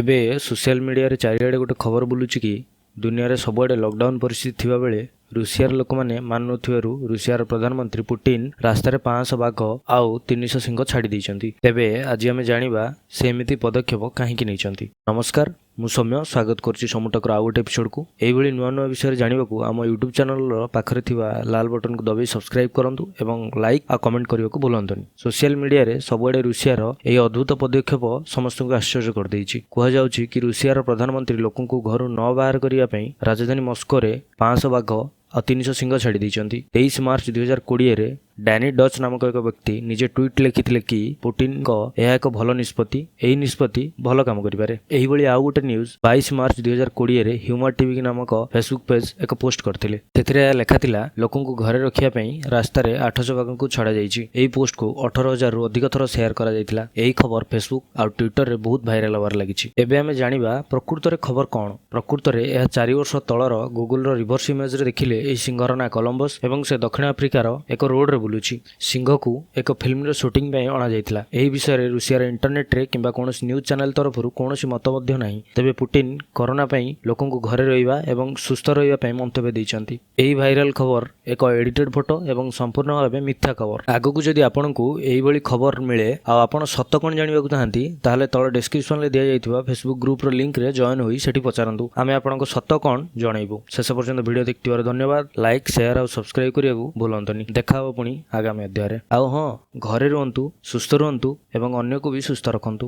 ଏବେ ସୋସିଆଲ ମିଡ଼ିଆରେ ଚାରିଆଡ଼େ ଗୋଟେ ଖବର ବୁଲୁଛି କି ଦୁନିଆରେ ସବୁଆଡ଼େ ଲକଡାଉନ ପରିସ୍ଥିତି ଥିବାବେଳେ ରୁଷିଆର ଲୋକମାନେ ମାନୁନଥିବାରୁ ରୁଷିଆର ପ୍ରଧାନମନ୍ତ୍ରୀ ପୁଟିନ ରାସ୍ତାରେ 500 ବାଘ ଆଉ 300 ସିଂହ ଛାଡ଼ି ଦେଇଛନ୍ତି। ତେବେ ଆଜି ଆମେ ଜାଣିବା ସେ ଏମିତି ପଦକ୍ଷେପ କାହିଁକି ନେଇଛନ୍ତି। ନମସ୍କାର, ମୁଁ ସୌମ୍ୟ, ସ୍ୱାଗତ କରୁଛି ସମୁଟକର ଆଉ ଗୋଟେ ଏପିସୋଡ଼କୁ। ଏଇଭଳି ନୂଆ ନୂଆ ବିଷୟରେ ଜାଣିବାକୁ ଆମ ୟୁଟ୍ୟୁବ୍ ଚ୍ୟାନେଲର ପାଖରେ ଥିବା ଲାଲ ବଟନକୁ ଦବାଇ ସବସ୍କ୍ରାଇବ୍ କରନ୍ତୁ ଏବଂ ଲାଇକ୍ ଆଉ କମେଣ୍ଟ କରିବାକୁ ଭୁଲନ୍ତୁନି। ସୋସିଆଲ ମିଡ଼ିଆରେ ସବୁଆଡ଼େ ରୁଷିଆର ଏହି ଅଦ୍ଭୁତ ପଦକ୍ଷେପ ସମସ୍ତଙ୍କୁ ଆଶ୍ଚର୍ଯ୍ୟ କରିଦେଇଛି। କୁହାଯାଉଛି କି ରୁଷିଆର ପ୍ରଧାନମନ୍ତ୍ରୀ ଲୋକଙ୍କୁ ଘରୁ ନ ବାହାର କରିବା ପାଇଁ ରାଜଧାନୀ ମସ୍କୋରେ 500 ବାଘ ଆଉ 300 ସିଂହ ଛାଡ଼ି ଦେଇଛନ୍ତି। 23 ମାର୍ଚ୍ଚ 2020ରେ ଡ୍ୟାନି ଡଚ୍ ନାମକ ଏକ ବ୍ୟକ୍ତି ନିଜେ ଟ୍ୱିଟ୍ ଲେଖିଥିଲେ କି ପୁଟିନଙ୍କ ଏହା ଏକ ଭଲ ନିଷ୍ପତ୍ତି, ଏହି ନିଷ୍ପତ୍ତି ଭଲ କାମ କରିପାରେ। ଏହିଭଳି ଆଉ ଗୋଟେ ନ୍ୟୁଜ୍ 22 ମାର୍ଚ୍ଚ 2020ରେ ହ୍ୟୁମାର ଟିଭି ନାମକ ଫେସବୁକ୍ ପେଜ୍ ଏକ ପୋଷ୍ଟ କରିଥିଲେ। ସେଥିରେ ଏହା ଲେଖାଥିଲା, ଲୋକଙ୍କୁ ଘରେ ରଖିବା ପାଇଁ ରାସ୍ତାରେ 800 ବାଘଙ୍କୁ ଛଡ଼ାଯାଇଛି। ଏହି ପୋଷ୍ଟକୁ 18,000ରୁ ଅଧିକ ଥର ସେୟାର କରାଯାଇଥିଲା। ଏହି ଖବର ଫେସବୁକ୍ ଆଉ ଟ୍ୱିଟରରେ ବହୁତ ଭାଇରାଲ ହେବାରେ ଲାଗିଛି। ଏବେ ଆମେ ଜାଣିବା ପ୍ରକୃତରେ ଖବର କ'ଣ। ପ୍ରକୃତରେ ଏହା 4 ବର୍ଷ ତଳର ଗୁଗୁଲର ରିଭର୍ସ ଇମେଜରେ ଦେଖିଲେ ଏହି ସିଂହର ନାଁ କଲମ୍ବସ ଏବଂ ସେ ଦକ୍ଷିଣ ଆଫ୍ରିକାର ଏକ ରୋଡରେ ବୁଲୁଛି। ସିଂହକୁ ଏକ ଫିଲ୍ମର ସୁଟିଂ ପାଇଁ ଅଣାଯାଇଥିଲା। ଏହି ବିଷୟରେ ରୁଷିଆର ଇଣ୍ଟରନେଟରେ କିମ୍ବା କୌଣସି ନ୍ୟୁଜ୍ ଚ୍ୟାନେଲ ତରଫରୁ କୌଣସି ମତ ମଧ୍ୟ ନାହିଁ। ତେବେ ପୁଟିନ କରୋନା ପାଇଁ ଲୋକଙ୍କୁ ଘରେ ରହିବା ଏବଂ ସୁସ୍ଥ ରହିବା ପାଇଁ ମନ୍ତବ୍ୟ ଦେଇଛନ୍ତି। ଏହି ଭାଇରାଲ ଖବର ଏକ ଏଡିଟେଡ୍ ଫଟୋ ଏବଂ ସମ୍ପୂର୍ଣ୍ଣ ଭାବେ ମିଥ୍ୟା ଖବର। ଆଗକୁ ଯଦି ଆପଣଙ୍କୁ ଏଇଭଳି ଖବର ମିଳେ ଆଉ ଆପଣ ସତ କ'ଣ ଜାଣିବାକୁ ଚାହାନ୍ତି, ତାହେଲେ ତଳ ଡେସ୍କ୍ରିପସନରେ ଦିଆଯାଇଥିବା ଫେସବୁକ୍ ଗ୍ରୁପର ଲିଙ୍କରେ ଜଏନ୍ ହୋଇ ସେଠି ପଚାରନ୍ତୁ। ଆମେ ଆପଣଙ୍କ ସତ କ'ଣ ଜଣାଇବୁ। ଶେଷ ପର୍ଯ୍ୟନ୍ତ ଭିଡ଼ିଓ ଦେଖିଥିବାରୁ ଧନ୍ୟବାଦ। ଲାଇକ୍, ସେୟାର ଆଉ ସବସ୍କ୍ରାଇବ୍ କରିବାକୁ ଭୁଲନ୍ତୁନି। ଦେଖା ହେବ ପୁଣି ଆଗାମୀ ଅଧ୍ୟାୟରେ। ଆଉ ହଁ, ଘରେ ରୁହନ୍ତୁ, ସୁସ୍ଥ ରୁହନ୍ତୁ ଏବଂ ଅନ୍ୟକୁ ବି ସୁସ୍ଥ ରଖନ୍ତୁ।